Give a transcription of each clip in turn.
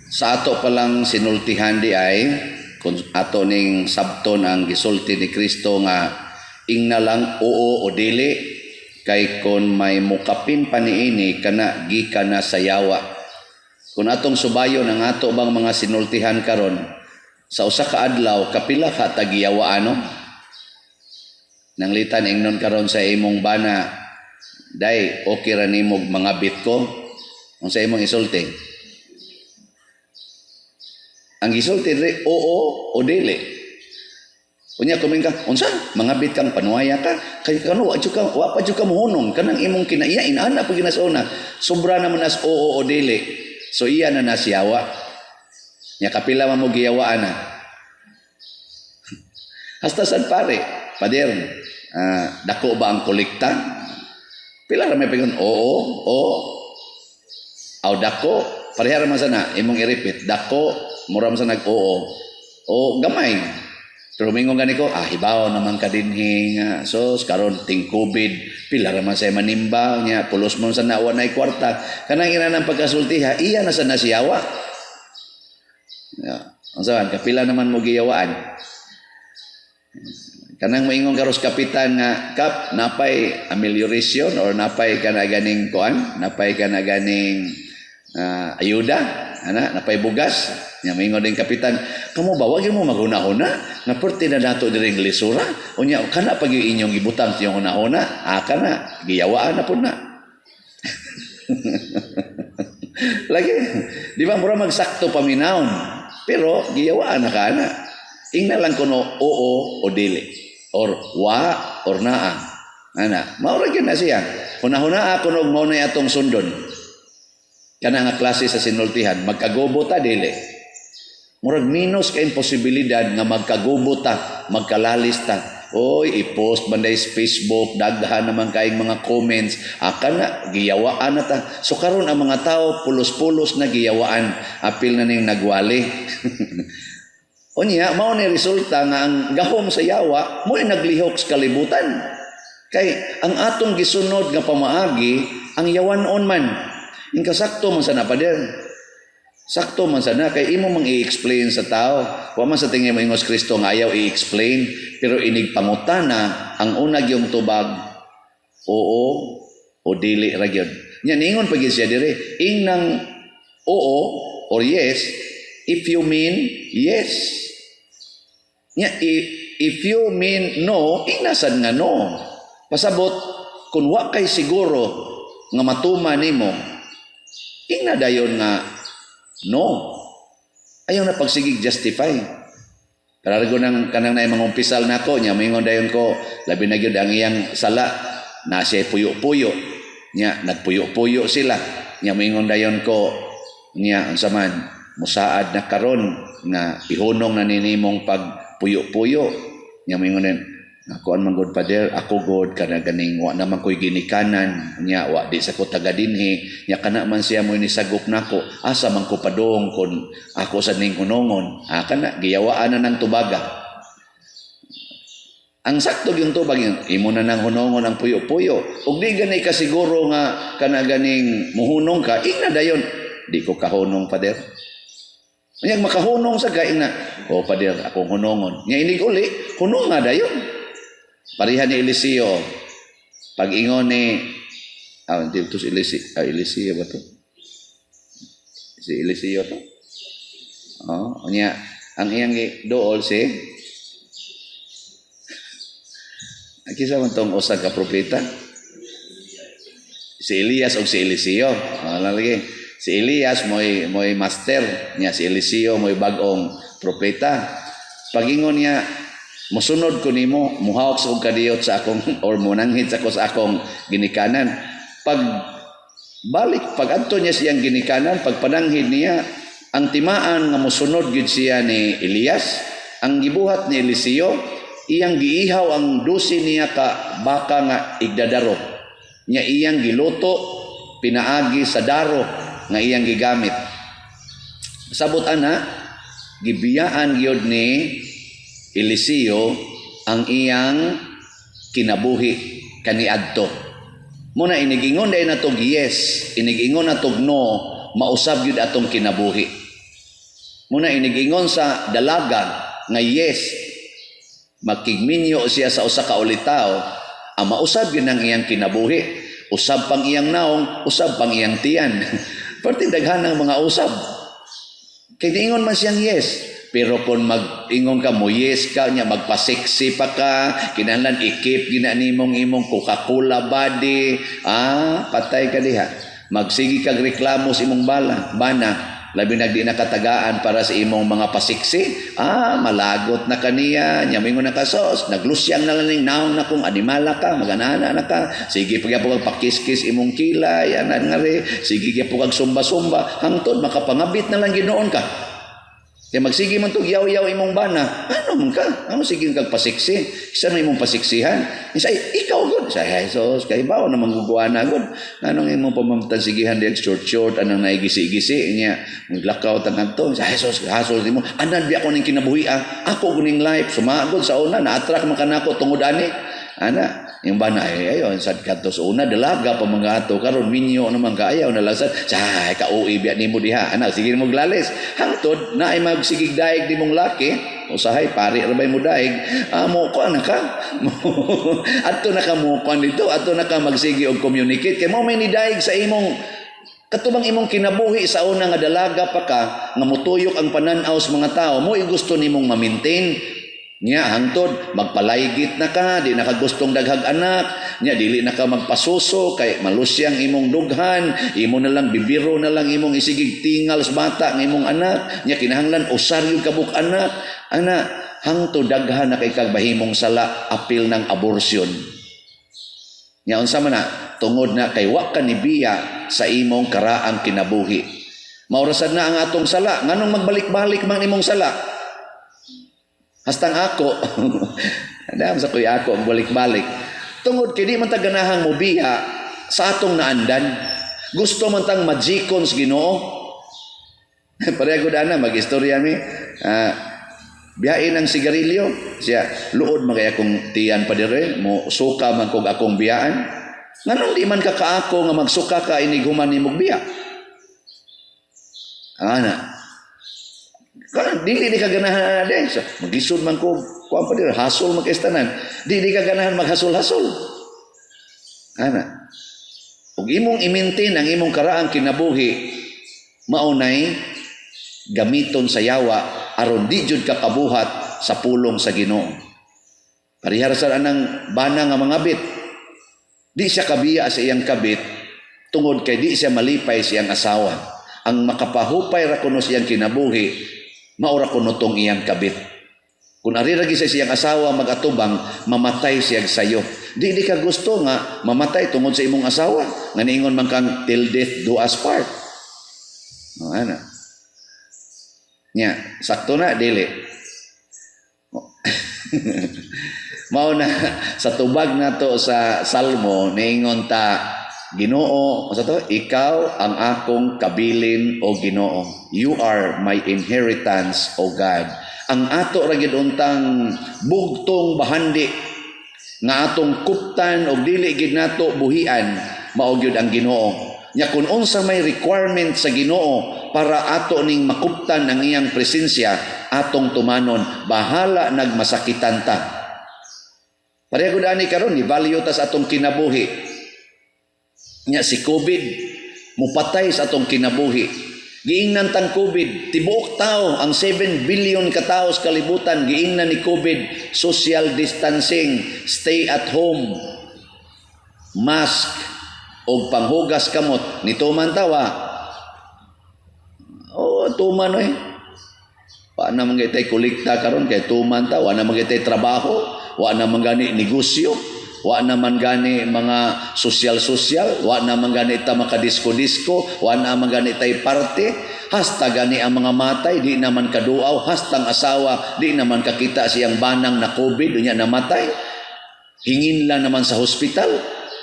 Sa ato palang sinultihan di ay kung ato ning sabton ang gisulti ni Kristo nga ingna lang oo o dili, kay kon may mukapin pa niini, kana gikan na sa yawa. Kung atong subayon ang ato bang mga sinultihan karon sa usa ka adlaw, kapila ka tagiyawa, ano? Nanglitan ingnon karon sa imong bana, "Day, okay ra nimo mga bit ko?" Unsa imong isulti? Ang gisulti diri, oo o dili. Unya kumin ka, unsa? Mga bit kang panuaya ka, kay kano wa ka, wa pa jud ka mohunong kanang imong kinaiya inana pag ginasuna. Sobra naman nas oo o dili. So iya na nasiyawa. Nya kapila man mo giyawaan na. Hasta sad pare, pader, dako ba ang kolekta? Pila ra may paingon, oo, oo. Aw, dako, pareha ra man sana imong i-repeat, dako, mura man sa nag oo. O gamay. Pero mingon gani ko, hibaw naman ka dinhi nga. So, karon ting COVID, pila ra man say manimba nya, pulos mo sa nawa na kwarta. Kanang ina ng pagkasultiha, iya na sa nasiyawa. Ya. Unsa man, kapila naman mo giyawaan? Kanang moingon karos kapitan nga, "Kap, napay amelioration or napay kana ganing kuan, napay kana ganing ayuda, ana, napay bugas?" Nya moingon din kapitan, "Kamo ba, wag mo maghuna-huna nga perti na nato diring lisura? Unya kana pag inyong gibutang sa inyong huna-huna." Ah, kana giyawaan na pud na. Lagi, di ba, mura magsakto paminawon, pero giyawaan na ka ana. Ingna lang kuno oo o dili or wa or naa. Ana, mao ra gyud na siya. Huna-hunaa kuno mao na atong sundon. Kana nga klase sa sinultihan, magkagubo ta, dili? Murag minus kay posibilidad nga magkagubo ta, magkalalis ta. Oy, i-post man sa Facebook, daghan naman kayong mga comments. Aka na, giyawaan na ta. So karon ang mga tao pulos-pulos na giyawaan, apil na ning nagwali. Unya, mao ni resulta nga ang gahom sa yawa mo naglihok sa kalibutan. Kay ang atong gisunod nga pamaagi, ang yawanon man. Inkasakto man sa napader. Sakto man sana kay imo mang i-explain sa tao. Wa man sa tingin mo ingos Kristo nga ayaw i-explain, pero inig pangutana ang una gyung tubag, oo o dili ra gyud. Nya ningon pa gyud siya dire, ingnang oo or yes if you mean yes. Nya if you mean no, ingnasan nga no. Pasabot kung wa kay siguro nga matuma nimo, ingna dayon nga no. Ayaw na pagsigig justify. Karargo nang kanang na mga umpisal nako nya, moingon dayon ko, labi na gyud ang iyang sala na siya puyo-puyo. Nya nagpuyo-puyo sila. Nya moingon dayon ko nya, unsa man musaad na karon nga ihunong na ninimong pagpuyo-puyo? Nya moingon dayon, "Ako man god, pader, ako god kana ganing wa naman ko'y ginikanan nya, wa di sa ko taga dinhi nya, kana man siya mo ni sagop nako, asa man ko padung kon ako sa ning hunongon?" Ah, kana giyawaan na ng tubaga. Ang sakto yung tubag yun, imo na nang hunongon ang puyo-puyo. Ug di gani ka siguro nga kana ganing muhunong ka, ingna dayon, "Di ko kahunong, pader." Unya makahunong sa ka, ingna, "Oh, pader, akong hunongon." Nya inig uli, hunong nga dayon. Pareha ni Eliseo. Pag ingon ni, hindi ito si Eliseo, Eliseo ba to? Si Eliseo to? Oh, unya ang iyang dool si kinsa man tong usa ka propeta? Si Elias o si Eliseo. Oh, lagi. Si Elias mo'y master niya, si Eliseo mo'y bag-ong propeta. Pag-ingon niya, "Musunod ko nimo, muhawak sa kong kadiyot sa akong or munanghid sa ko sa akong ginikanan." Pag balik, pag adto niya siyang ginikanan, pag pananghid niya, ang timaan nga musunod gyud siya ni Elias, ang gibuhat ni Eliseo, iyang giihaw ang 12 niya ka baka nga igdadaro. Nya iyang giluto pinaagi sa daro nga iyang gigamit. Sabot ana, gibiyaan gyud ni Eliseo ang iyang kinabuhi kaniadto. Muna inigingon dahil natog yes, inigingon natog no, mausab gyud atong kinabuhi. Muna inigingon sa dalaga nga yes, makigminyo siya sa usa ka ulitawo, ang mausab gyud ang iyang kinabuhi. Usab pang iyang naong, usab pang iyang tiyan. Perti daghan ang mga usab. Kay niingon man siyang yes. Pero kung mag-ingon ka mo yes ka nya, magpa-sexy pa ka, kinahanglan i-keep gina nimong imong Coca-Cola body, patay ka diha. Magsige kag reklamo sa imong bana, labi nag di nakatagaan para sa imong mga pasiksi, malagot na kaniya, nya mingon na ka, "Sos, naglusyang na lang ning naong na kung animala ka, maganana na ka, sige pagyapon kag pakiskis imong kilay, anan nga re, sige gyapon kag sumba-sumba, hangtod makapangabit na lang ginoon ka." Kaya magsige man tog yaw-yaw imong bana, ano man ka? Ano sige kag pasiksi? Isa na imong pasiksihan. Isa, ikaw gud. Sa Jesus, kay bawo na mangguguan na gud. Anong imong pamamtansigihan diag short short, anang naigisi-gisi niya, maglakaw tang adto. Sa Jesus, hasol nimo. Anan biya ko ning kinabuhi ah. Ako guning life sumagod sa una, na-attract man kanako tungod ani. Ana, yung bana ay ayon sad kadto sa una dalaga pa mga ato, karon minyo naman kaayaw na lang sad sa ka-uwi biya nimo diha, ana, sige mo glalis hangtod na ay magsigig daig di mong laki, usahay pari ra bay mo daig amo ko ana ka, adto na ka mo kuan dito, adto na ka magsige og communicate kay mo may nidaig sa imong katubang imong kinabuhi sa una nga dalaga pa ka, nga mutuyok ang panan-aw sa mga tao mo, gusto nimong ma-maintain. Nya hangtod magpalaygit na ka, di na ka gustong daghag anak, nya dili na ka magpasuso kay malusyang imong dughan, imo na lang bibiro na lang imong isigig tingal sa bata ng imong anak, nya kinahanglan usar yung kabuk anak. Ana hangtod daghan na kay kag bahimong sala apil ng abortion. Nya unsa man na tungod na kay wa ka nibiya sa imong karaang kinabuhi. Maurasad na ang atong sala, nganong magbalik-balik man imong sala? Hastang ako, adam sa kuya ako, balik-balik. Tungod kay di man ta ganahang mobiya sa atong naandan. Gusto man tang majikon sa Ginoo. Pareha ko ana mag-istorya mi. Biyain ang sigarilyo. Siya, luod man kay akong tiyan pa dire, mo suka man kog akong biyaan. Nganong di man ka kaako nga magsuka ka inig human nimog biya? Ana, kan dili di ka ganahan din. So, maglisod man ko, kuan pa dire, hasol man kay tanan. Dili ka ganahan maghasol-hasol. Ana. Ug imong i-maintain ang imong karaang kinabuhi, maunay gamiton sa yawa aron di jud ka kabuhat sa pulong sa Ginoo. Parehar sa anang bana nga mangabit. Di siya kabiya sa iyang kabit tungod kay di siya malipay sa iyang asawa. Ang makapahupay ra kuno sa iyang kinabuhi maura kuno tong iyang kabit. Kung ari ra sa siyang asawa magatubang, mamatay siya sayo. Di ka gusto nga mamatay tungod sa imong asawa. Nga niingon man kang till death do us part. O, ana. Nya, sakto na dili. Mao na sa tubag nato sa Salmo, niingon ta, "Ginoo, sa to, ikaw ang akong kabilin, o Ginoo. You are my inheritance, O God." Ang ato ra gid untang bugtong bahandi nga atong kuptan og dili gid nato buhian, mao gyud ang Ginoo. Nya kun unsa may requirement sa Ginoo para ato ning makuptan ang iyang presensya, atong tumanon, bahala nagmasakitan ta. Pareho gud ani karon, i-value ta sa atong kinabuhi. Nya si COVID mupatay sa atong kinabuhi. Giingnan tang COVID, tibuok tao, ang 7 billion katao sa kalibutan, giingnan ni COVID, social distancing, stay at home, mask, og panghugas kamot. Nituman tawa. Oh, tuman oy. Wa na man gitay kolekta karon kay tuman ta, wa na man gitay trabaho, wa na man gani negosyo, wa na man gani mga sosyal-sosyal, wa na man gani ta makadisko-disko, wa na man gani tay parte, hasta gani ang mga matay di naman kaduaw, hastang asawa di naman kakita siyang banang na COVID, unya namatay. Hingin lang naman sa hospital.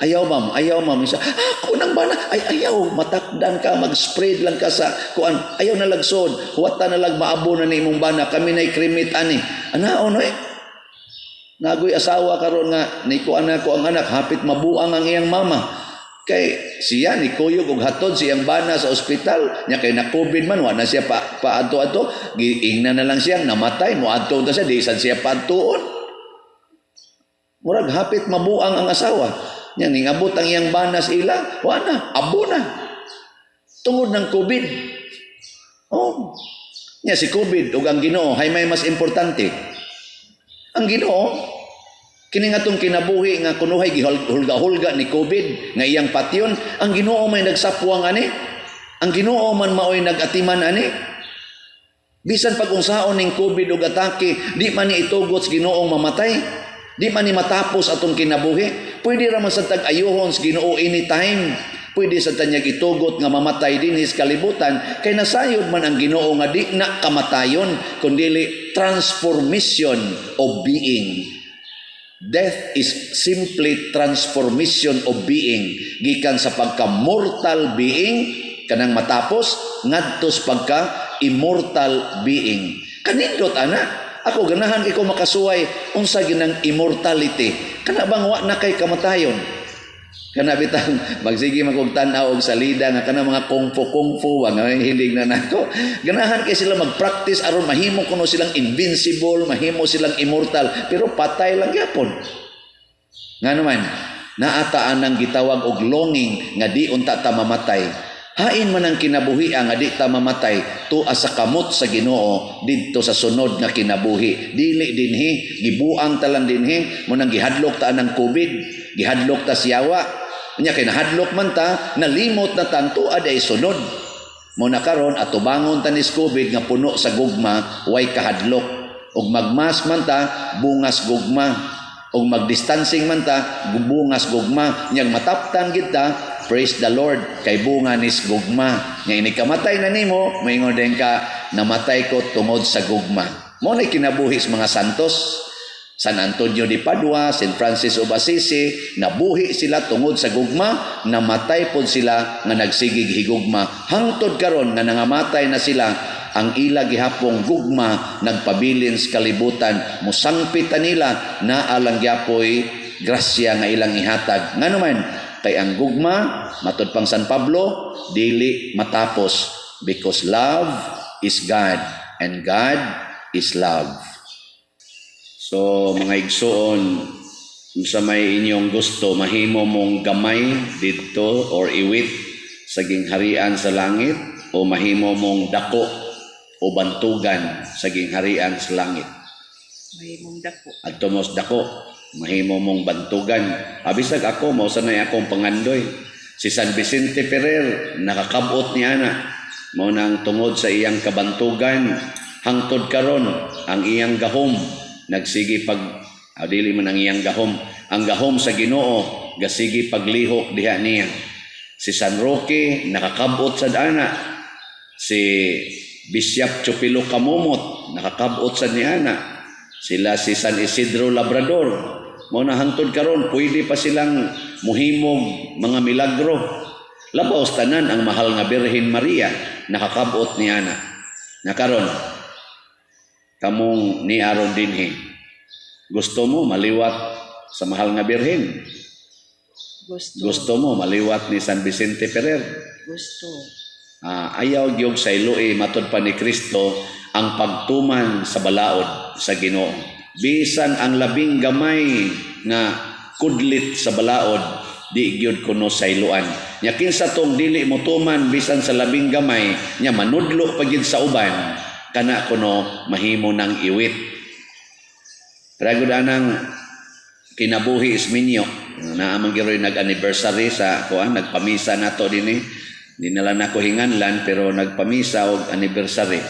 "Ayaw, ma'am, ayaw, ma'am." Isa, "Ako nang bana." "Ay, ayaw, matakdan ka, mag-spread lang ka sa kuan. Ayaw na lagsod, huwata na lag maabo na ni imong bana, kami na'y cremate ani." Anaon eh. Nagoy asawa karon nga ni kuan na ko ang anak, hapit mabuang ang iyang mama. Kay siya ni kuyog og hatod siyang bana sa ospital nya, kay na COVID man, wa na siya pa paadto-adto, giingna na lang siya namatay, moadto ta siya, di sad siya paadtuon. Murag hapit mabuang ang asawa nya, ningabot ang iyang bana sa ila, wa na, abo na tungod ng COVID. Oh, nya si COVID ug ang Ginoo, hay may mas importante? Ang Ginoo. Kini nga atong kinabuhi nga kunuhay gihulga-hulga ni COVID nga iyang patyon, ang Ginoo may nagsapwang ani. Ang Ginoo man maoy nagatiman ani. Bisan pag unsaon ning COVID ug atake, di man ni itugot sa Ginoong mamatay. Di man ni matapos atong kinabuhi. Pwede ra man sa tag ayuhon sa Ginoo anytime. Pwede sa tanyag itugot nga mamatay dinhi sa kalibutan kay nasayod man ang Ginoo nga di na kamatayon kundi transformation of being. Death is simply transformation of being gikan sa pagka mortal being, kanang matapos, ngadto sa pagka immortal being. Kanindot ana. Ako ganahan ko makasuway unsa ginang immortality. Kana bang wa na kay kamatayon? Kana bitang magsige man kog tan-aw og salida nga kana mga kung fu, kung fu wa nga hilig na nako. Ganahan kay sila mag-practice aron mahimo kuno silang invincible, mahimo silang immortal, pero patay lang gyapon. Ngano man, naataan ang gitawag og longing nga di unta ta mamatay. Hain man ang kinabuhi nga di ta mamatay, tua sa kamot sa Ginoo didto sa sunod nga kinabuhi. Dili dinhi, gibuang ta lang dinhi, mo nang gihadlok ta ng COVID, gihadlok ta siyawa. Nya kay nahadlok man ta, nalimot na tanto aday sunod. Mo na karon atubangon ta ni COVID nga puno sa gugma, way kahadlok. Ug magmask man ta, bungas gugma. Ug magdistancing man ta, bungas gugma. Nyag mataptan kita, praise the Lord, kay bunga nis gugma. Nya ini kamatay na nimo, maingon din ka, "Namatay ko tungod sa gugma." Mo na kinabuhi sa mga santos. San Antonio de Padua, Saint Francis of Assisi, nabuhi sila tungod sa gugma, namatay pod sila nga nagsigig higugma. Hangtod karon nga nangamatay na sila, ang ila gihapong gugma nagpabilin sa kalibutan. Musangpit ta nila, naa lang gyapoy grasya nga ilang ihatag. Ngano man, kay ang gugma, matod pang San Pablo, dili matapos, because love is God and God is love. So mga igsuon, sa may inyong gusto, mahimo mong gamay didto or iwit sa gingharian sa langit o mahimo mong dako o bantugan sa gingharian sa langit? Mahimong dako. Adto mos dako, mahimo mong bantugan. Abisag ako, mao sanay akong pangandoy. Si San Vicente Ferrer, nakakabot ni ana. Mao nang tungod sa iyang kabantugan, hangtod karon ang iyang gahom nagsigi pag dili man ang iyang gahom, ang gahom sa Ginoo gasigi paglihok diha niya. Si San Roque, nakakabot sad ana. Si Bishop Chupilo Camomot, nakakabot sad ni ana. Sila si San Isidro Labrador, mao na hangtod karon pwede pa silang muhimog mga milagro. Labaw tanan, ang mahal nga Birhen Maria, nakakabot ni ana. Nakaron kamong ni aron dinhi, gusto mo maliwat sa mahal nga Birhen? Gusto. Gusto mo maliwat ni San Vicente Ferrer? Gusto. Ayaw gyud sa iluoy, matod pa ni Kristo, ang pagtuman sa balaod sa Ginoo. Bisan ang labing gamay nga kudlit sa balaod, di gyud kuno sayloan. Nya kinsa tong dili motuman bisan sa labing gamay, nya manudlo pa gyud sa uban, kana kuno mahimo nang iwit. Pero anang kinabuhi is minyo. Naa man giroy nag-anniversary sa kuan, nagpamisa nato dinhi. Di na lang nako hinganlan, pero nagpamisa og anniversary.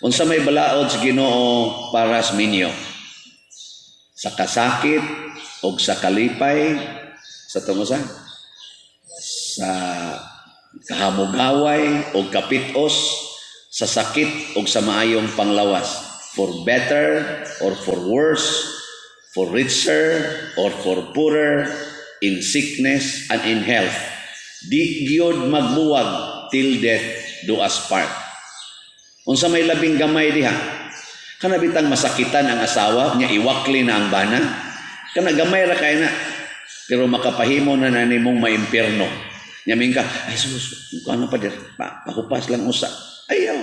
Unsa may balaod sa Ginoo para sa minyo? Sa kasakit og sa kalipay, sa tungo sa kahamugaway og kapitos, sa sakit og sa maayong panglawas, for better or for worse, for richer or for poorer, in sickness and in health, di gyud magbuwag, till death do us part. Unsa may labing gamay diha? Kana bitang masakitan ang asawa nya iwakli na ang bana, kana gamay ra kay na, pero makapahimo na na nimong maimpierno. Nya ka, "Ay sus, kuan na, pader, pahupas lang usa." Ayaw.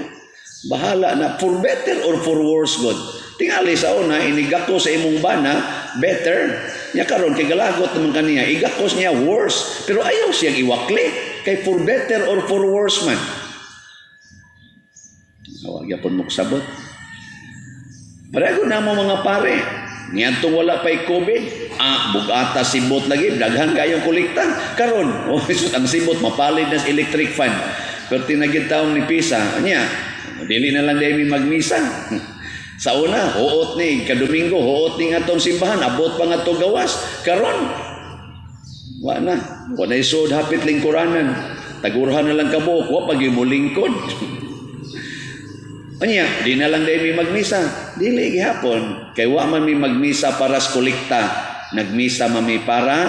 Bahala na, for better or for worse gud. Tingali sa una inigako sa imong bana, better. Nya karon kay galagot naman kaniya, igakos niya, worse. Pero ayaw siyang iwakli kay for better or for worse man. Awa gyapon mo sabot. Pareho na mo mga pare. Niadtong wala pa'y COVID, bugata sibot lagi, daghan kayong kolekta. Karon, oh, Jesus, ang sibot mapalid na sa electric fan. Pero tinagid taong ni Pisa, nya, dili na lang dahil magmisa. Sa una, huot ni, kadomingo, huot ni nga tong simbahan, abot pa nga gawas. Karon, wa na. Wa na isuod hapit lingkuranan. Tagurhan na lang kabuok, wa pag lingkod. Anya, di na lang dahil may magmisa. Dili gihapon. Kay wa man mi magmisa para sa kolekta. Nagmisa man mi para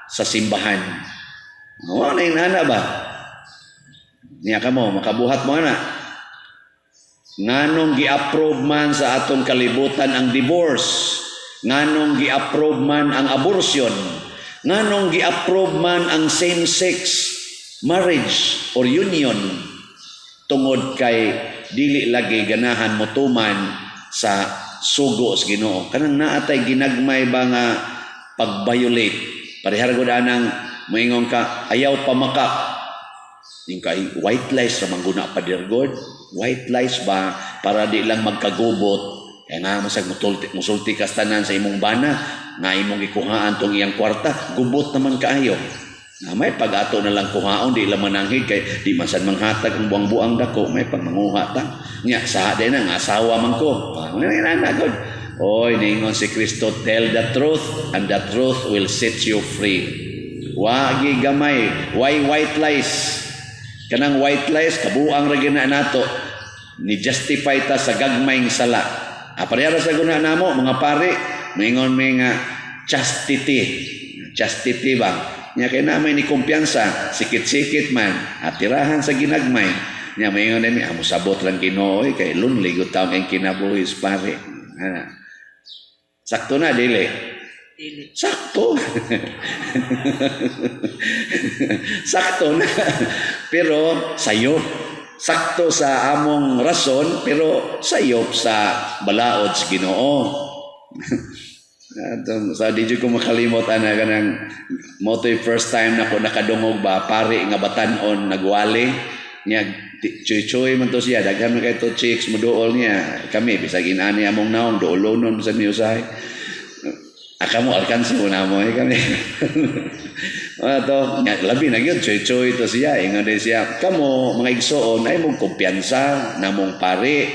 sa simbahan. Wa na inana ba? Niya ka mo, makabuhat mo na. Nganong gi-approve man sa atong kalibutan ang divorce? Nganong gi-approve man ang abortion? Nganong gi-approve man ang same-sex marriage or union? Tungod kay dili lagi ganahan motuman sa sugo sa Ginoo. Kanang naatay ginagmay ba nga pag-violate. Parehara gud anang moingon ka ayaw pamakak. Yung kay white lies ra man guna, pader god. White lies ba, para di lang magkagubot. Kaya nga masag mutulti, musulti kas tanan sa imong bana nga imong gikuhaan tong iyang kwarta, gubot naman kaayo. Na may pag-ato na lang kuhaon, di lang mananghid kay di man sad manghatag ang buang-buang dako, may pag manguha ta. Nya sa di na nga asawa man ko. Ah, na god. Oy, ningon si Kristo, "Tell the truth and the truth will set you free." Wagi gamay, why white lies? Kanang white lies kabuang ra gyud na nato. Ni justify ta sa gagmayng sala. Ah, parehara sa guna namo mga pare, maingon mi nga chastity. Chastity ba? Nya kay na may ni kumpiyansa, sikit-sikit man, at tirahan sa ginagmay. Nya maingon mi, amo sabot lang Ginoo eh, kay lonely gud taong ang kinabuhi pare. Ana. Sakto na dili? Dili. Sakto. Sakto na. Pero sayop. Sakto sa among rason, pero sayop sa balaod sa Ginoo. Atong sa di jud ko makalimot ana, kanang mo to'y first time na ko nakadungog ba, pare nga batan-on nagwali niya, chuy-chuy man to siya, daghan man kay to chicks moduol niya. Kami bisag inani among naong, duolonon sa mi usahay. Aka mo alkansi mo na mo eh, kami. Mga to, nga, labi na gyud chuy-chuy to siya. Ingon din siya, "Kamo mga igsoon ay mong kumpiyansa namong pare.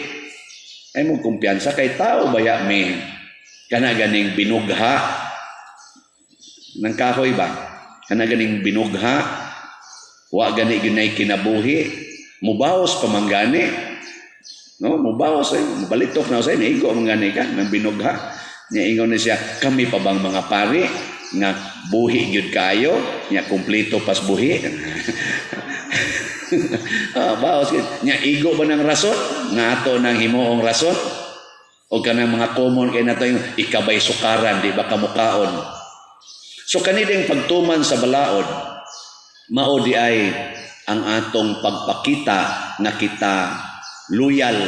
Ay mong kumpiyansa kay tao baya mi. Kana ganing binugha ng kahoy ba? Kana ganing binugha, wa gani ginay kinabuhi, mubaos pa man gani. No, mubaos eh, mubalitok na usay, naigo man gani ka ng binugha." Nya ingon ni siya, "Kami pa bang mga pari nga buhi gyud kayo, nya kumpleto pas buhi." Ah, baos gyud. Nya igo ba ng rason nga ato nang himuong rason? O kanang mga common kay nato yung ikabay sukaran, di ba kamukaon? So kanideng pagtuman sa balaod, mao di ay ang atong pagpakita nga kita loyal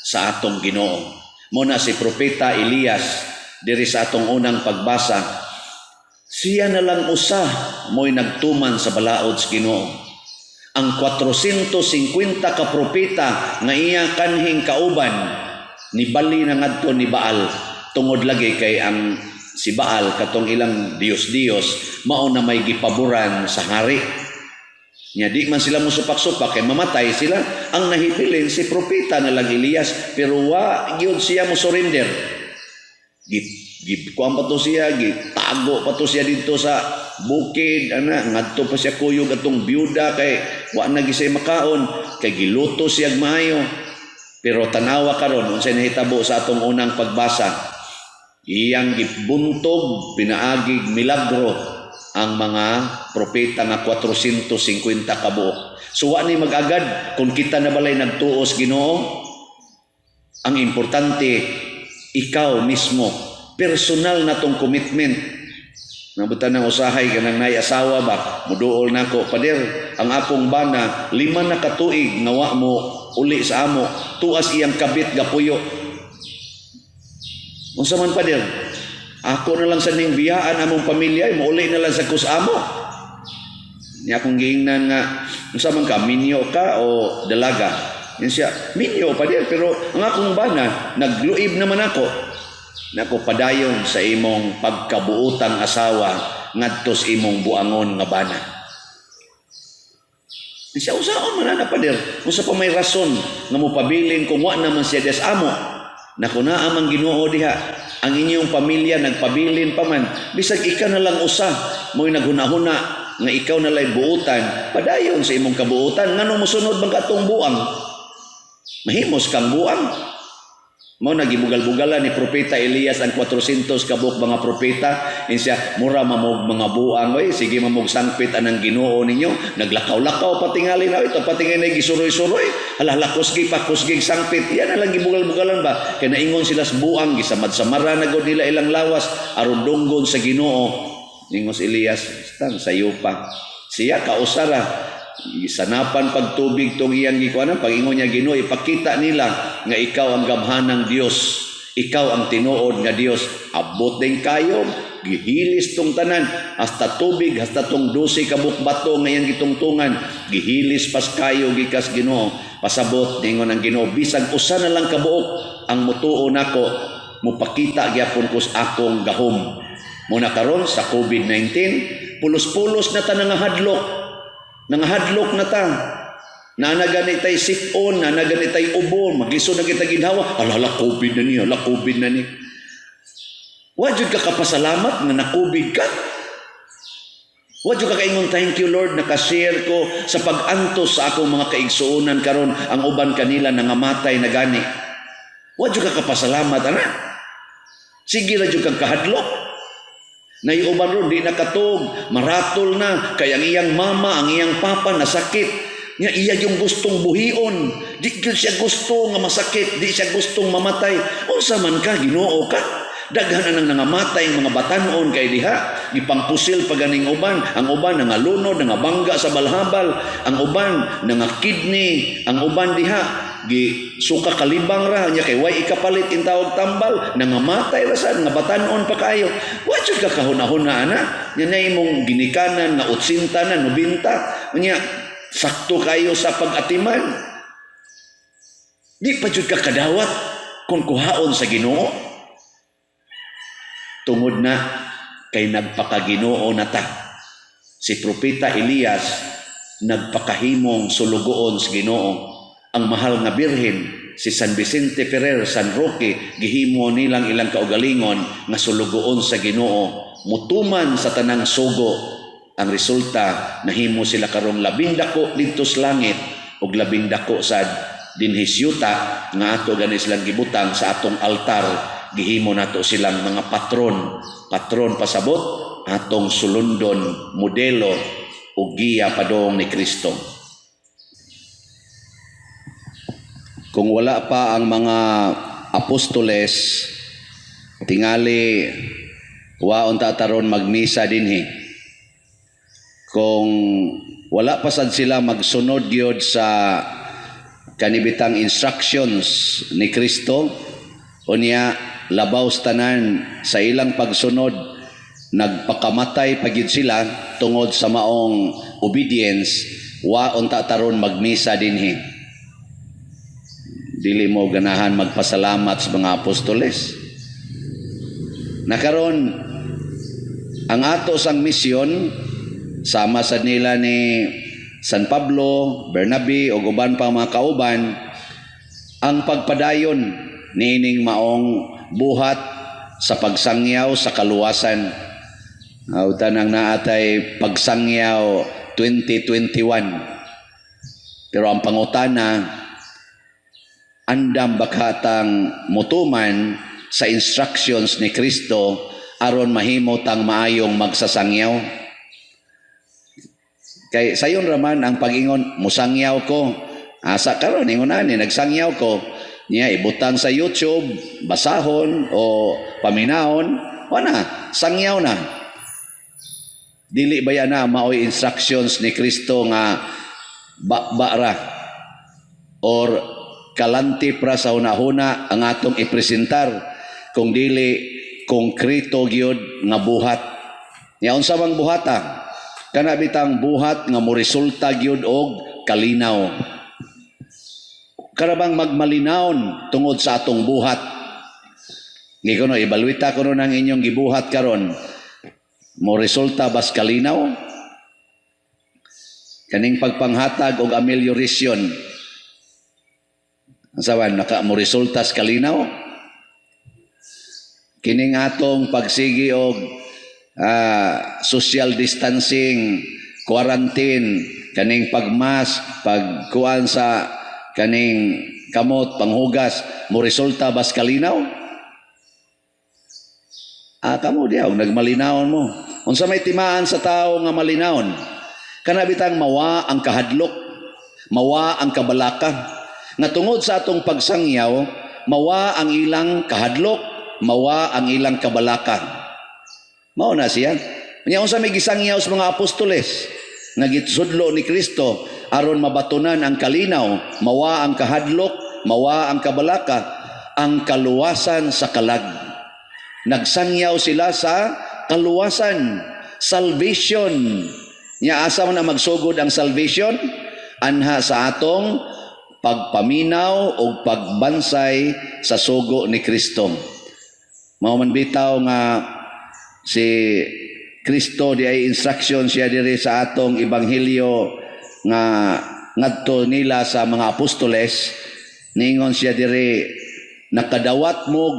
sa atong Ginoo. Mo na si Propeta Elias diri sa atong unang pagbasa, siya na lang usa mo'y nagtuman sa balaod sa Ginoo. Ang 450 ka propeta nga iya kanhing kauban nibali na ngadto ni Baal, tungod lagi kay ang si Baal, katong ilang Diyos-Diyos, mao na may gipaboran sa hari. Nya di man sila musupak-supak kay mamatay sila. Ang nahibilin si propeta na lang Elias, pero wa gyud siya mo surrender. Gi gi kuan pa to siya, gitago pa to siya dito sa bukid ana, ngadto pa siya kuyog atong byuda kay wa na gisay makaon, kay giluto siya maayo. Pero tanawa karon unsay nahitabo sa atong unang pagbasa. Iyang gibuntog pinaagig milagro ang mga propeta nga 450 kabuok. So wa ni mag-agad kung kita na balay nagtuos Ginoo. Ang importante, ikaw mismo, personal na tong commitment. Nabutan ng usahay kanang nay asawa ba, muduol nako, "Pader, ang akong bana 5 na katuig nga wa mo uli sa amo, tuas iyang kabit gapuyo." "Unsa man, pader?" "Ako na lang sa ning biyaan among pamilya, muuli na lang sa kus amo." Niya akong giingnan nga, "Unsa man ka, minyo ka o dalaga?" Yan siya, "Minyo, pader, pero ang akong bana, nagluib naman ako." Nako, "Padayon sa imong pagkabuotang asawa ngadto sa imong buangon nga bana." Siya, "Usaon man na, pader? Unsa pa may rason nga mopabilin kung wa naman siya des amo?" Nako, naa man Ginoo diha. Ang inyong pamilya nagpabilin pa man. Bisag ikaw na lang usa mo'y naghuna-huna nga ikaw na lay buutan, padayon sa imong kabuutan. Nganong mosunod man katong buang? Mahimos kang buang. Mao nagibugal-bugalan ni Propeta Elias ang 400 kabuk mga propeta. Insiya, "Mura mamog mga buang, oy, sige mamog sangpit anang Ginoo ninyo." Naglakaw-lakaw patingali na ito, patingali na gisuroy-suroy. Hala, hala, kusgi pa, kusgi sangpit. Yan na lang gibugal-bugalan ba? Kaya naingon sila sa buang, gisamad-samara na gud nila ilang lawas, aron dunggon sa Ginoo. Ingon si Elias, "Tang sayo pa." Siya kausara, sanapan pagtubig tong iyang gikuanan. Pag-ingon niya, "Ginoo, ipakita nila nga ikaw ang gamhanang Dios, ikaw ang tinuod nga Dios." Abot din kayo, gihilis tong tanan, hasta tubig, hasta tong 12 kabuk bato nga iyang gitungtungan, gihilis pas kayo gikas Ginoo. Pasabot ningon ang Ginoo, "Bisag usa na lang kabuok ang mutuo nako, mupakita gyapon ko sa akong gahom." Muna karon sa COVID-19, pulos-pulos na ta nangahadlok. Nangahadlok na ta. Naa gani tay sip-on, naa gani tay ubo, maglisod na kita ginhawa. Ala, ala, COVID na ni, ala, COVID na ni. Wa jud ka kapasalamat nga na-COVID ka. Wa jud ka kaingon, "Thank you, Lord, nakashare ko sa pag-antos sa akong mga kaigsuonan karon, ang uban kanila nangamatay na gani." Wa jud ka kapasalamat ana. Sige ra jud kang kahadlok. Naiuban ron, di nakatug, maratol na, kay ang iyang mama, ang iyang papa nasakit. Nga iya yung gustong buhion. Di gyud siya gusto nga masakit, di siya gustong mamatay. Unsa man ka, Ginoo ka? Daghan na nang nangamatay ang mga batanon kay diha. Gipangpusil pa ganing uban. Ang uban nangalunod, nangabangga sa balhabal. Ang uban nanga-kidney, ang uban diha gi suka kalibang ra nya kay way ikapalit intawag tambal, nangamatay ra sad nga batanon pa kayo. Wa jud ka kahuna-huna ana nya na imong ginikanan nga 80 na, 90 nya, sakto kayo sa pag-atiman, di pa jud ka kadawat kung kuhaon sa Ginoo. Tungod na kay nagpakaginoo na ta. Si Propeta Elias nagpakahimong sulugoon sa Ginoo. Ang mahal nga birhen, si San Vicente Ferrer, San Roque, gihimo nilang ilang kaugalingon nga sulugoon sa Ginoo, mutuman sa tanang sugo. Ang resulta, nahimo sila karong labing dako didto sa langit ug labing dako sad dinhi sa yuta nga ato gani silang gibutang sa atong altar, gihimo nato silang mga patron. Patron pasabot atong sulundon, modelo ug giya padong ni Kristo. Kung wala pa ang mga apostoles, tingali wa unta taron magmisa dinhi. Kung wala pa sad sila magsunod gyud sa kanibitang instructions ni Kristo, unya labaw sa tanan sa ilang pagsunod nagpakamatay pa gyud sila tungod sa maong obedience, wa unta taron magmisa dinhi. Dili mo ganahan magpasalamat sa mga apostoles? Nakaron ang ato sang misyon sama sa nila ni San Pablo, Bernabe ug uban pa mga kauban, ang pagpadayon niining maong buhat sa pagsangyaw sa kaluwasan. Autan ang naatay pagsangyaw 2021. Pero ang pangutana, andam bakatang mutuman sa instructions ni Kristo aron mahimo tang maayong magsasangyaw? Kay sayon raman ang pag-ingon, "Musangyaw ko." Asa karon ingon ani, "Nagsangyaw ko." Niya ibutang sa YouTube, basahon o paminahon, wala, sangyaw na. Dili ba na maoy instructions ni Kristo nga ba ra or kalantip ra sa hunahuna ang atong ipresentar, kung dili konkreto gyud nga buhat? Nya unsa bang buhata? Kana bitang buhat nga moresulta gyud og kalinaw. Kana bang magmalinawon tungod sa atong buhat. Gikuno, ibalwita ko ang inyong gibuhat karon. Mo resulta bas kalinaw? Kaning pagpanghatag og amelioration. Sawan naka mo resulta sa kalinaw? Kining atong pagsigi og social distancing, quarantine, kaning pagmas, pagkuan sa kaning kamot, panghugas, mo resulta bas kalinaw? Ah, kamo diyaw, nagmalinawon mo. Unsa may timaan sa tao nga malinawon? Kana bitang mawa ang kahadlok, mawa ang kabalaka. Nga tungod sa atong pagsangyaw, mawa ang ilang kahadlok, mawa ang ilang kabalaka. Mao na siya. Nya unsa may gisangyaw sa mga apostoles nga gitsudlo ni Kristo aron mabatunan ang kalinaw, mawa ang kahadlok, mawa ang kabalaka, ang kaluwasan sa kalag. Nagsangyaw sila sa kaluwasan, salvation. Nya asa man na magsugod ang salvation? Anha sa atong pagpaminaw o pagbansay sa sugo ni Kristo. Mao man bitaw nga si Kristo di ay instruction siya diri sa atong ebanghelyo nga ngadto nila sa mga apostoles. Ningon siya diri, "Nakadawat mo,"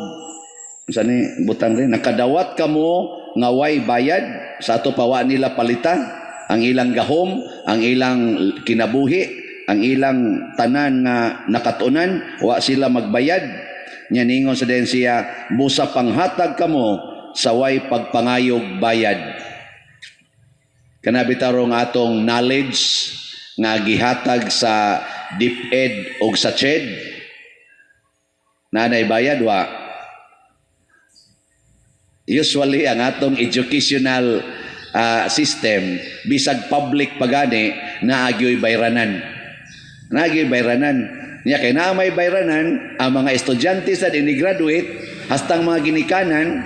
sa ni butang rin, "Nakadawat kamo nga way bayad." Sa ato pa, wa nila palita ang ilang gahom, ang ilang kinabuhi, ang ilang tanan nga nakatunan, wa sila magbayad. Nya ningon sa den siya, "Busa panghatag kamo sa way pagpangayog bayad." Kana bitaw nga atong knowledge nga gihatag sa DepEd og sa CHED, nanay bayad wa? Usually ang atong educational system, bisag public pagani, naagyoy bayranan, naagyoy bayranan. Niya kay naa may bayranan ang mga estudyante sa ini graduate hastang mga ginikanan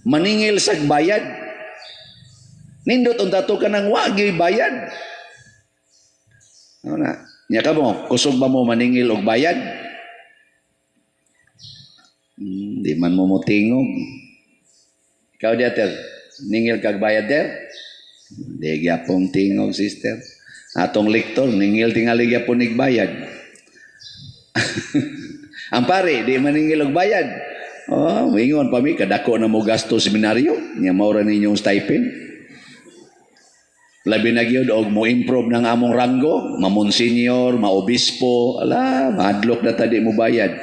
maningil sag bayad. Nindot unta to kanang wa gyoy bayad. Ano na nya, kamo, kusog ba mo maningil og bayad? Di man mo motingog. Ikaw di ater, ningil kag bayad der? Di gyapon tingog, sister. Atong lektor, ningil tingali gyapon nig bayad. Ang pare, di maningil og bayad. Oh, mingon pa mi kadako na mo gasto seminaryo, nya mao ra ninyong stipend. Labi na gyud og mo improve ng among ranggo, ma-monsignor, ma-obispo, ala, mahadlok na ta di mo bayad.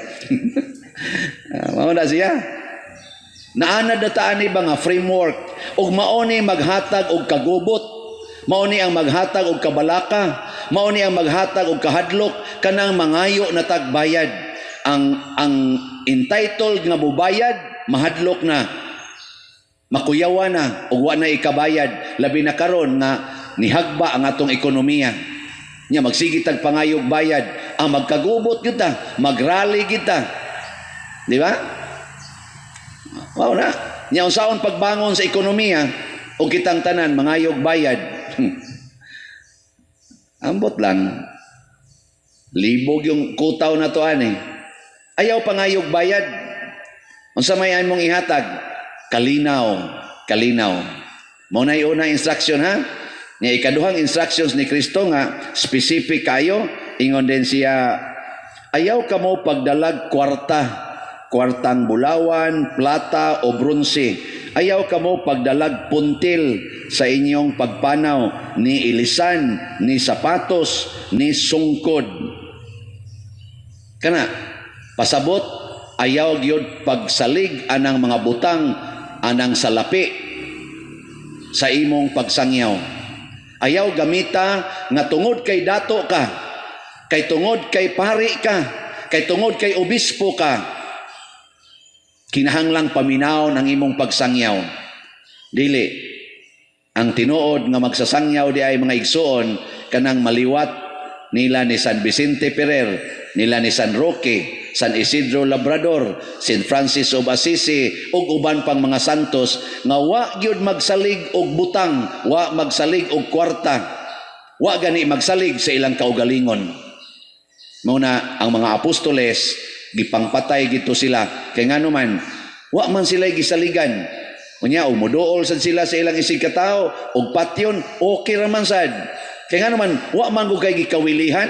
Mao na siya. Naanad na taan ni ba nga framework ug mao ni maghatag og kagubot, mao ni ang maghatag og kabalaka, mao ni ang maghatag og kahadlok kanang mangayo na tagbayad. Ang entitled nga mobayad mahadlok na, makuyawa na ug wa na ikabayad, labi na karon nga nihagba ang atong ekonomiya. Nya magsige tag pangayog bayad, ang magkagubot kita, magrally kita. Di ba? Wow na. Nya unsaon pagbangon sa ekonomiya o kitang tanan mangayog bayad? Ambot lang. Libog yung kutaw na to ani. Ayaw pangayog bayad. Unsa may mong ihatag? Kalinaw, kalinaw. Mao na una instruction ha. Nya ikaduhang instructions ni Kristo nga specific kayo, ingon din siya, "Ayaw kamo pagdalag kwarta, kwartang bulawan, plata o bronse. Ayaw kamo pagdalag puntil sa inyong pagpanaw, ni ilisan, ni sapatos, ni sungkod." Kana pasabot ayaw gyud pagsalig anang mga butang, anang salapi sa imong pagsangyaw. Ayaw gamita nga tungod kay dato ka, kay tungod kay pari ka, kay tungod kay obispo ka, kinahanglang paminawon ang imong pagsangyaw. Dili. Ang tinuod nga magsasangyaw di ay, mga igsuon, kanang maliwat nila ni San Vicente Ferrer, nila ni San Roque, San Isidro Labrador, San Francis of Assisi ug uban pang mga santos nga wa gyud magsalig og butang, wa magsalig og kwarta, wa gani magsalig sa ilang kaugalingon. Mao na ang mga apostoles gipangpatay gito sila kay ngano man wa man sila gisaligan. Unya og moduol sad sila sa ilang isig katawo og patyon, okay ra man sad. Kay ngano man wa man gud kay gikawilihan.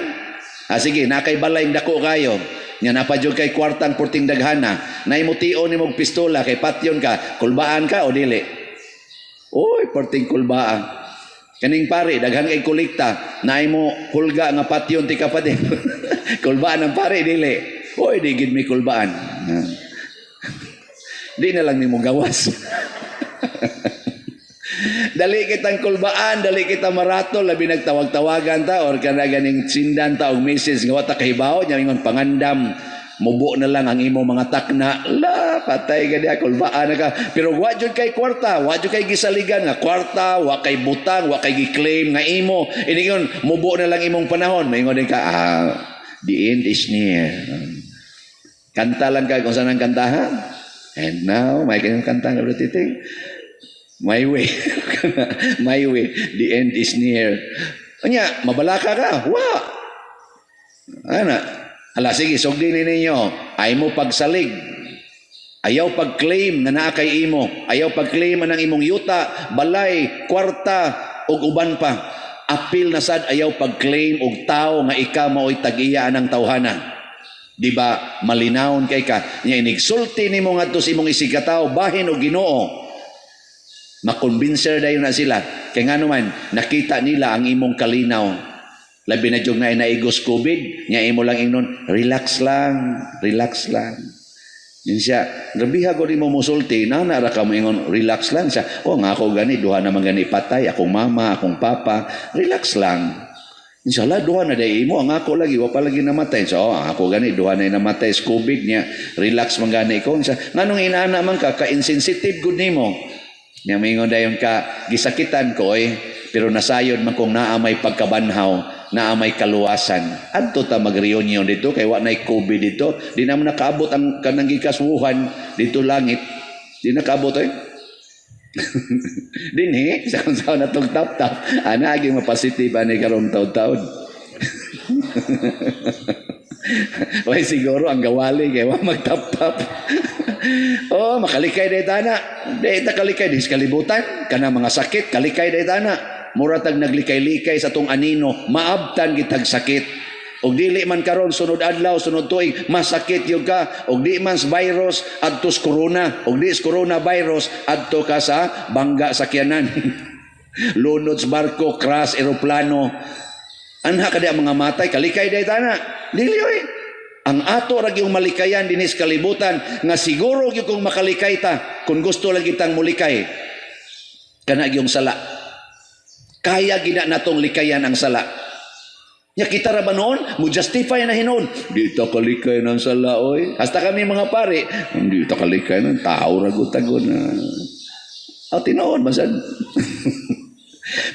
Ah, sige, na kay balay dako kayo. Nya napa jud kay kwartang purting daghana. Nay mutio nimo og pistola kay patyon ka, kulbaan ka o dili? Oy, perting kulbaan. Kaning pare, daghan kay kolekta, naay mo hulga nga patyon ti ka pa din. Kulbaan ang pare, dili? Oy, di gid mi kulbaan. Ah. Di na lang nimo gawas. Dali kitang kulbaan, dali kita marato, labi nagtawag-tawagan ta or kana ganing sindan ta og message nga wa ta kahibaw nya ingon pangandam, mubo na lang ang imo mga takna, la patay ka diha, kulbaan na ka. Pero wa jud kay kwarta, wa jud kay gisaligan nga kwarta, wa kay butang, wa kay gi-claim nga imo. Iningon mubo na lang imong panahon, maingon din ka, "Ah, the end is near." Kanta lang ka kung saan ang kantahan. And now may kanyang kanta nga titing. My way. My way. The end is near. Unya, mabalaka ka. Wa. Ana. Ala, sige, sugdi ni ninyo. Ay mo pagsalig. Ayaw pag-claim na naa kay imo. Ayaw pag-claim ang imong yuta, balay, kwarta, ug uban pa. Apil na sad ayaw pag-claim og tao nga ikaw mao'y tag-iya ang tawhana. Di ba malinawon kay ka? Nya inigsulti nimo ngadto sa imong isig katawo bahin og Ginoo. Makumbinser dayon na sila. Kay ngano man nakita nila ang imong kalinaw. Labi na jud na naigos COVID, nya imo lang ingnon, "Relax lang, relax lang." Yun siya, grabiha ko mo musulti, na nara ka mo ingon, "Relax lang" siya. "Oh, nga ako gani, duha naman gani patay, akong mama, akong papa, relax lang." Yun siya, "Ala, duha na day imo, ang ako lagi, wa pa lagi namatay." So, "Oh, ang ako gani, duha na namatay sa COVID niya, relax man gani ko." Siya, "Nganong inaana man ka, ka-insensitive gud nimo." Nya mingon dayon ka, "Gisakitan ko oy, pero nasayod man kung naa may pagkabanhaw, naa may kaluwasan. Adto ta mag-reunion dito kay wa nay COVID dito. Di naman nakaabot ang kanang gikas Wuhan dito langit. Di nakaabot oy." Dinhi sa kung saan natong tap-tap, ana agi mapositive ani karong taon-taon. Way siguro ang gawali kay wa magtap-tap. Oh, makalikay day tana. Di ta kalikay di sa kalibutan kana mga sakit, kalikay day tana. Mura tag naglikay-likay sa tong anino, maabtan gitag sakit. Og dili man karon, sunod adlaw, sunod tuig, masakit gyud ka. Og di man sa virus, adto sa corona. Og di sa corona virus, adto ka sa bangga sakyanan. Lunod sa barko, crash eroplano. Anha ka di ang mga matay, kalikay day tana. Dili oy. Ang ato ra gyung malikayan dinis kalibutan nga siguro gyud kung makalikay ta kung gusto lang kitang mulikay kana gyung sala. Kaya gina natong likayan ang sala. Nya kita ra ba noon mo justify na hinon. "Di ta kalikay ng sala oy." Hasta kami mga pare, hindi ta kalikay ng tao ra gud tagon na. Aw, tinuod man sad.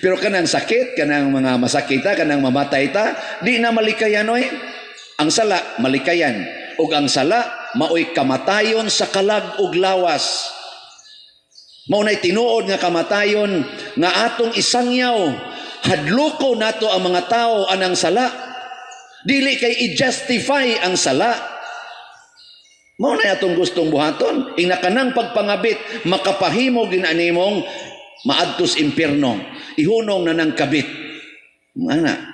Pero kanang sakit, kanang mga masakita, kanang mamatay ta, di na malikayan oy. Ang sala malikayan ug ang sala maoy kamatayon sa kalag ug lawas. Mao nay tinuod nga kamatayon nga atong isangyaw. Hadloko nato ang mga tao anang sala. Dili kay i-justify ang sala. Mao na atong gustong buhaton. Ingna kanang pagpangabit makapahimo ginanimong maadtos impierno. Ihunong na ng kabit. Ana.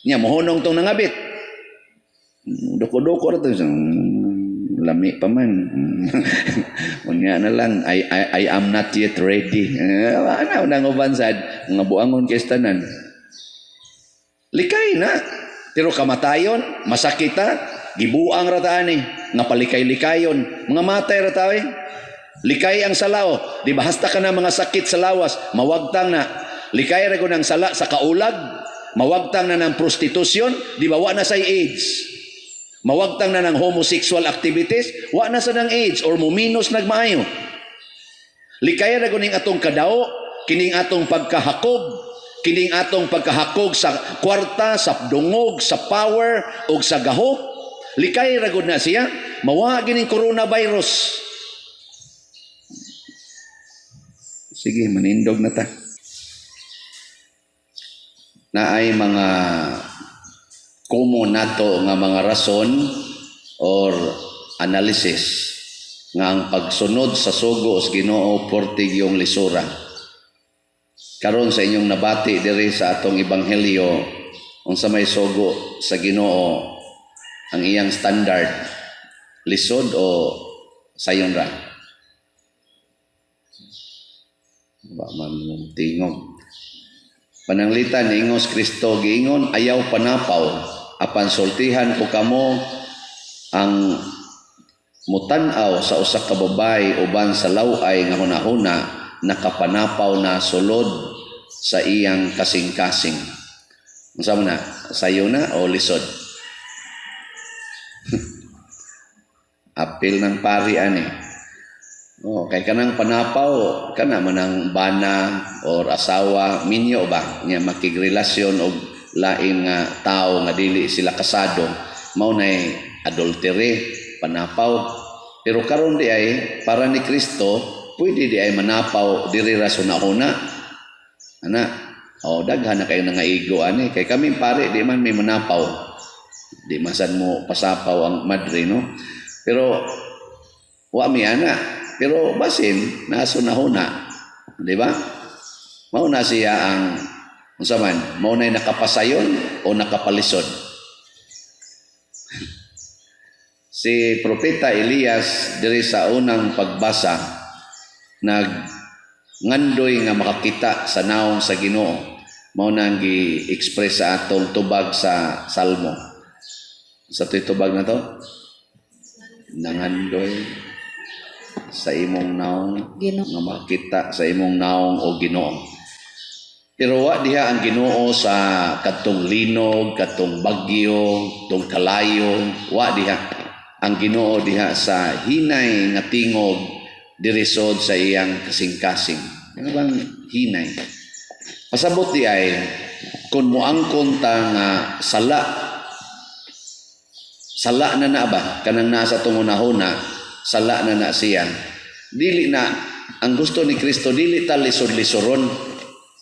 Nya mohunong tong nangabit. Doko-doko ra to. Lami pa man. Unya na lang, I am not yet ready." Eh, ana nang uban sad mga buangon kay tanan. Likay na. Pero kamatayon, masakita, gibuang ra ta ani, nga palikay-likayon, mga matay ra ta eh. Likay ang salao, di ba hasta ka na mga sakit sa lawas, mawagtang na. Likay ra ang sala sa kaulag, mawagtang na ng prostitusyon, di ba wa na say AIDS. Mawagtang na ng homosexual activities, wa na sa ng AIDS or muminos nagmaayo. Likay ra ning atong kadao, Kining atong pagkahakog, kining atong pagkahakog sa kwarta, sa dungog, sa power ug sa gahom. Likay ra gud na siya, mawa gining coronavirus. Sige, manindog na ta. Naay mga common nato nga mga rason or analysis nga ang pagsunod sa sugo sa Ginoo portig yung lisura. Karon sa inyong nabati diri sa atong ebanghelyo, unsa may sugo sa Ginoo, ang iyang standard, lisod o sayon ra? Ba man mong tingog. Pananglitan ingos Kristo giingon, "Ayaw panapaw, apan sultihan ko kamo, ang mutan-aw sa usa ka babae uban sa laway nga hunahuna, nakapanapaw na sulod sa iyang kasing-kasing." Unsa man na? Sayo na o lisod? Apil ng pari ani. Oh, kay kanang panapaw, kana man ang bana or asawa, minyo ba nya makigrelasyon og lain nga tao nga dili sila kasado, mao nay adultery, panapaw. Pero karon di ay para ni Kristo, pwede di ay manapaw diri ra sunahuna. Ana, oh, daghan na kayo nangaigo ani kay kami pare di man may manapaw. Di masan mo pasapaw ang madre, no? Pero wa mi ana, pero basin nasunahuna, di ba? Mao na siya ang unsa man, mao nay nakapasayon o nakapalisod. Si Propeta Elias diri sa unang pagbasa nag ngandoy nga makakita sa naong sa Ginoo. Mao nang gi-express sa atong tubag sa Salmo. Sa to'y tubag na to? Nangandoy sa imong naong Ginoo. Nga makita sa imong naong o Ginoo. Pero wa diha ang Ginoo sa kadtong linog, kadtong bagyo, tong kalayo, wa diha. Ang Ginoo diha sa hinay nga tingog dirisod sa iyang kasing-kasing. Ano bang hinay? Pasabot di ay kung moangkon ta nga sala, sala na na ba kanang nasa tungunahuna, sala na na siya. Dili na ang gusto ni Kristo, dili ta lisod-lisoron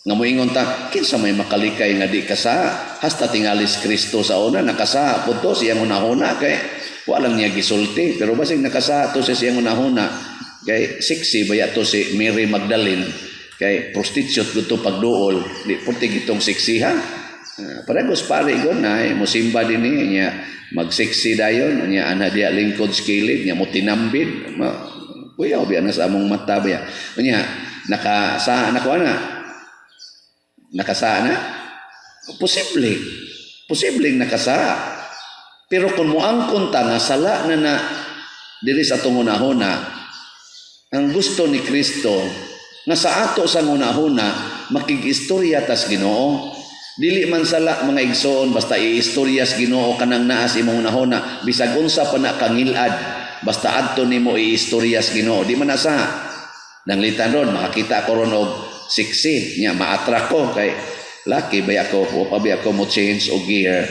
nga moingon ta kinsa may makalikay nga di kasa, hasta tingalis Kristo sa una nakasa pud to siyang hunahuna kay walang niya gisulti, pero basig nakasa to sa siyang hunahuna kay sexy baya to si Mary Magdalene kay prostitute gud to pagduol, di purti gitong sexy ha. Parehas pare gon na musimba dinhi niya mag-sexy dayon niya ana diya lingkod sa kilid niya mo tinambid ma, kuyaw biya na sa among mata biya niya nakasa na ko ana nakasa na posible posibleng nakasa. Pero kung moangkon ta nga sala na na diri sa atong hunahuna, ang gusto ni Kristo nga sa ato sa hunahuna makig-istorya tas Ginoo. Dili man sala, mga igsoon, basta iistorya sa Ginoo kanang naa sa imong hunahuna, bisag unsa pa na kangilad, basta adto nimo iistorya sa Ginoo, di man asa. Nanglitan ron makakita ko ron og sexy nya ma-attract ko kay laki bay ako, wa pa bay ako mo change og gear.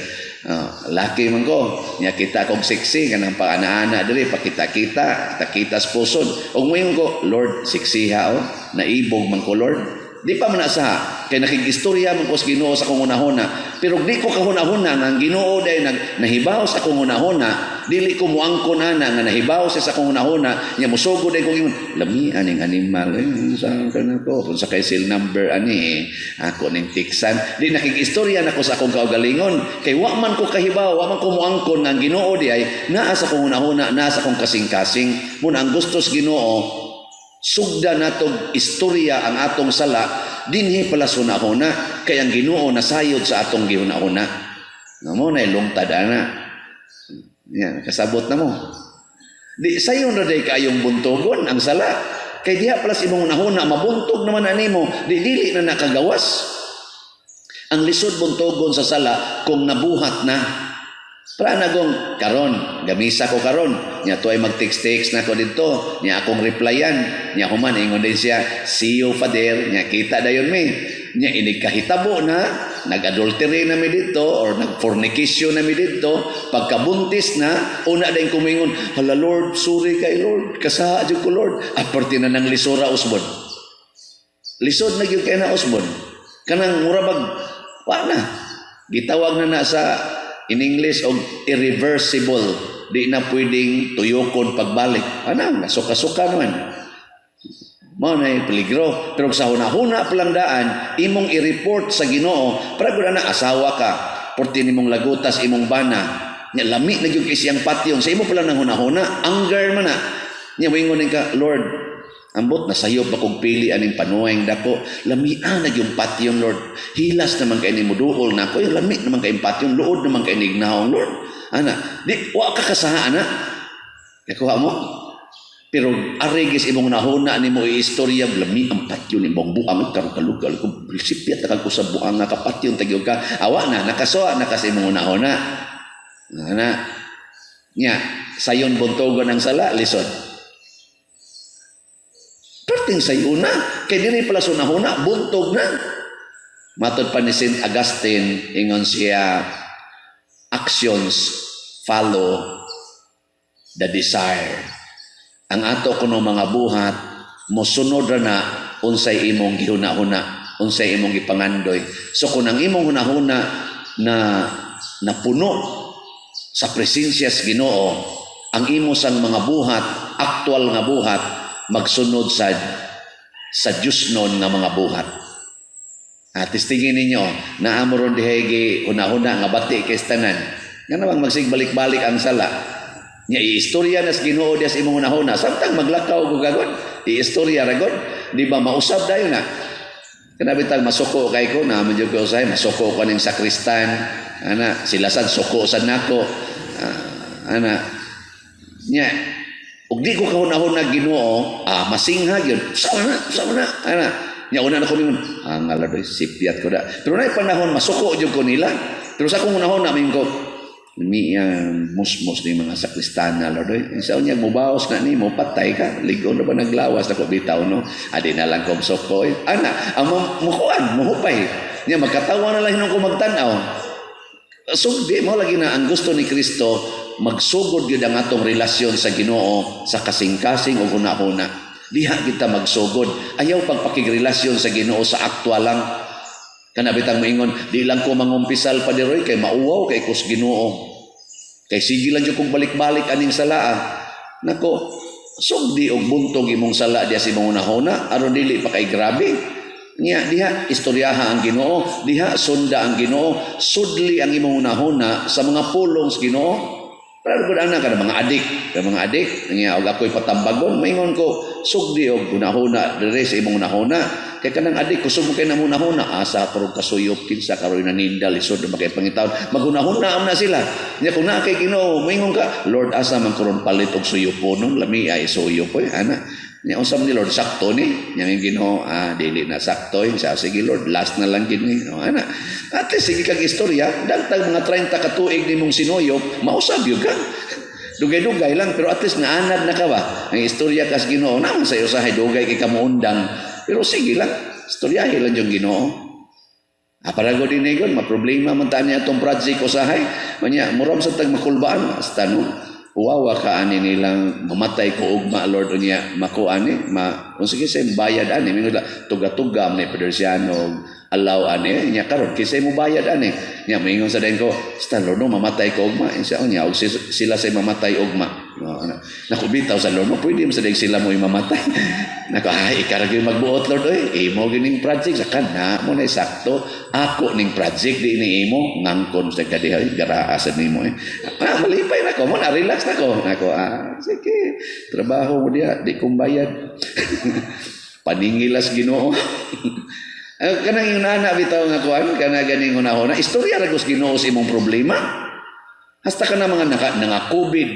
Laki man ko nya kita kog sexy kanang paana-ana diri pakita-kita, kita-kita sa pusod ug moingon ko, "Lord, sexy ha, oh, naibog man ko, Lord." Di pa man asa kay nakig-istorya man ko sa Ginoo sa akong hunahuna, pero di ko kahuna-huna nga ang Ginoo day nag nahibaw sa akong hunahuna. Dili ko muangkon ana nga nahibaw siya sa akong hunahuna nya mosugod day ko ingon, "Lami aning animal eh, sa kana ko kung sa kay cell number ani eh, ako ning tiksan." Di nakig-istorya nako sa akong kaugalingon kay wa man ko kahibaw, wa man ko muangkon nga ang Ginoo di ay naa sa akong hunahuna, naa sa akong kasing-kasing. Mun ang gusto sa Ginoo, sugda natog istorya ang atong sala dinhi pala sa hunahuna kay ang Ginoo nasayod sa atong gihunahuna. Nga mo na lungtad ana. Yan, kasabot na mo. Di sayon ra day kaayong buntogon ang sala. Kay diha pala sa imong hunahuna mabuntog naman animo, di dili na nakagawas. Ang lisod buntogon sa sala kung nabuhat na. Para na kong karon, gamisa ko karon, nya tuay mag-text-text na ko dito, nya akong replyan, nya human ingon din siya, "See you, Father," nya kita dayon mi. Nya inig kahitabo na, nag-adultery na mi dito or nag-fornication na mi dito, pagkabuntis na, una din kumingon, "Hala Lord, sorry kay Lord, kasaha jud ko, Lord." Aparte na nang lisura usbon. Lisod na gyud kay na usbon. Kanang mura bag wa na. Gitawag na na sa in English og irreversible. Di na pwedeng tuyokon pagbalik. Ana, nasuka-suka naman. Mao na peligro. Pero sa huna-huna palang daan, imong i-report sa Ginoo, para gud na asawa ka, porti nimong lagutas imong bana, nya lami na gyud kay siyang patyon sa imo pala nang huna-huna, anger man na. Nya moingon ka, "Lord, ambot nasayop pa kog pili aning panuweng dako. Lamia na gyud patyon, Lord. Hilas naman kay nimo duol na ako. Lami naman kay patyon, luod naman kay nignaong, Lord." Ana, di wa ka kasaha ana. Nakuha mo? Pero arigis imong nahuna nimo istorya, lami ang patyon imong buang karon kalugal ko sipyat na ko sa buang nga kapatyon tagyo ka awa na nakasoa na kasi imong hunahuna ana. Nya sayon buntogon ang sala, lisod. Perting sayuna kay diri pala sunahuna buntog na. Matod pa ni Saint Augustine, ingon siya, "Actions follow the desire." Ang ato kuno mga buhat mosunod ra na unsay imong gihuna-huna, unsay imong gipangandoy. So kung ang imong hunahuna na napuno sa presensya sa Ginoo, ang imo sang mga buhat, aktual nga buhat, magsunod sa Diyosnon nga mga buhat. At testingin ninyo, naa mo ron dihay gi huna-huna nga bati kay tanan. Nga namang magsig balik-balik ang sala. Nya iistorya nas Ginoo diya sa imong hunahuna samtang maglakaw ko gagod, iistorya ra gud, di ba mausab dayon na. Kana bitang masuko kay ko na man jud ko usahay masuko ko ning sakristan, ana sila sad suko sad nako. Ana nya ug di ko kahuna-huna Ginoo, masingha gyud. Sama na, sama na, ana. Nya una na ko mingon, ngala doy sipyat ko da. Pero nay panahon masuko jud ko nila. Pero sa akong hunahuna mingon ko, mi musmos ni mga sakristana, Lord oy. Sa unya mubaos na nimo, patay ka. Ligon na ba naglawas nako bitaw, no? Adi na lang kong suko. Ana, ang mukuan, muhupay. Nya magkatawa na lang hinon ko magtan-aw. Sugdi mo lagi na ang gusto ni Kristo, magsugod gyud ang atong relasyon sa Ginoo sa kasing-kasing ug hunahuna. Diha kita magsugod. Ayaw pagpakigrelasyon sa Ginoo sa aktwal lang. Kana bitang moingon, "Di lang ko mangumpisal pa diroy kay mauwaw kay kus Ginoo. Kay sige lang jud kong balik-balik aning sala." Nako, sugdi og buntog imong sala diha sa imong hunahuna aron dili pa kay grabe. Nya diha istoryaha ang Ginoo, diha sunda ang Ginoo, sudli ang imong hunahuna sa mga pulong sa Ginoo. Pero gud ana ka mga adik, ka mga adik, nya og ako'y patambagon, maingon ko, sugdi og hunahuna dire sa imong hunahuna. Kay kanang adik kusog mo kay namuna-huna, asa karon kasuyop, kinsa karon naninda, lisod na makay pangitaon. Maghunahuna na sila. Nya kung naa kay Ginoo, moingon ka, "Lord, asa man karon palit og suyuponon, lami ay suyop oy," ana. Nya unsa man ni Lord, sakto ni. Nya yung Ginoo, dili na sakto eh. Sa sige Lord, last na lang gid ni. O, ana. At least sige kag istorya, dagtag mga 30 ka tuig nimong sinuyop, mausab yun ka. Dugay-dugay lang, pero at least naanad na ka ba? Ang istorya kas Ginoo, naman sa usahay dugay kay kamuundang. Pero sige lang, istoryahe lang yung Ginoo. Para ko din gon, maproblema man ta niya atong project usahay. Manya, muram sa tag makulbaan, hasta no. Uwawa ka ani nilang mamatay ko ugma, Lord, unya mako ani ma kung sige sa bayad ani mingon tuga-tuga man ni Pedersiano alaw ani nya karon kisay mo bayad ani. Nya moingon sa dayon ko, "Sta Lord, no, mamatay ko ugma." Siya unya og sila say mamatay ugma, no, ana nako bitaw sa Lord, no, pwede mo sa dayon sila mo mamatay. Nako, ay ikaw ra gyud magbuot, Lord oy, imo gining project sa kana mo na sakto ako ning project di ni imo ngangkon sa kadiha garaa sa nimo eh. Malipay na ko mo na, relax na ko nako, sige trabaho mo diha, di kong bayad, paningilas Ginoo. Kanang yung nana bitaw nga kuan kana ganing hunahuna, istorya ra gud Ginoo sa imong problema. Hasta ka na mga naka, nga COVID.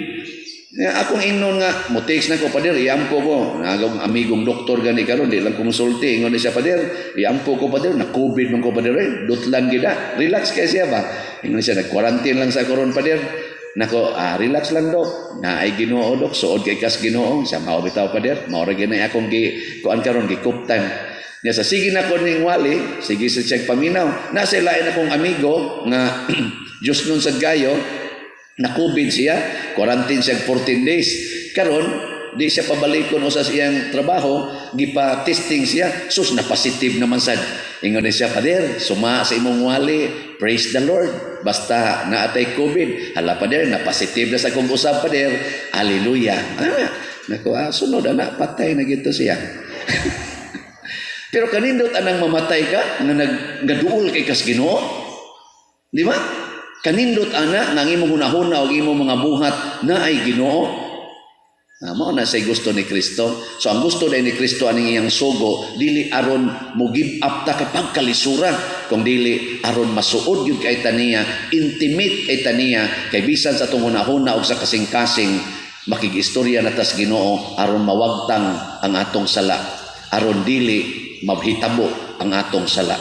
Nga akong ingnon nga mo text na ko, "Pader, iampo ko." Nagong amigong doktor gani karon, di lang konsulti, ingon ni siya, "Pader, iampo ko, pader, na COVID man ko, pader, eh. Dutlan gid." Relax kay siya ba. Ingon siya, "Nag-quarantine lang sa karon, pader." Nako, relax lang, Dok. Naay Ginoo, Dok. Suod kay kas Ginoo. Sa mao bitaw, pader. Mao ra gyud akong gi kuan karon, gi time. Nya sa sige na ko ning wali, sige sa siyang paminaw. Nasa lain akong amigo nga Diyos nun sa gayo, na COVID siya, quarantine siya 14 days. Karon, di siya pabalikon o sa iyang trabaho, gipa-testing siya, sus, na positive naman sad. Ingon ni siya, "Pader, suma sa imong wali, praise the Lord. Basta naatay COVID, hala pader, na positive na sa kong usab, pader, hallelujah." Ah, nako, sunod ana, patay na gito siya. Pero kanindot anang mamatay ka nga nag nga duol kay kas Ginoo. Di ba? Kanindot ana nga ang imong hunahuna ug imong mga buhat na ay Ginoo. Ah, mao na say gusto ni Kristo. So ang gusto ni Kristo aning iyang sugo, dili aron mo give up ta kay pagkalisura, kung dili aron masuod gyud kay taniya, intimate kay taniya, kay bisan sa atong hunahuna ug sa kasing-kasing makig-istorya na tas Ginoo aron mawagtang ang atong sala, aron dili mabhitabo ang atong sala.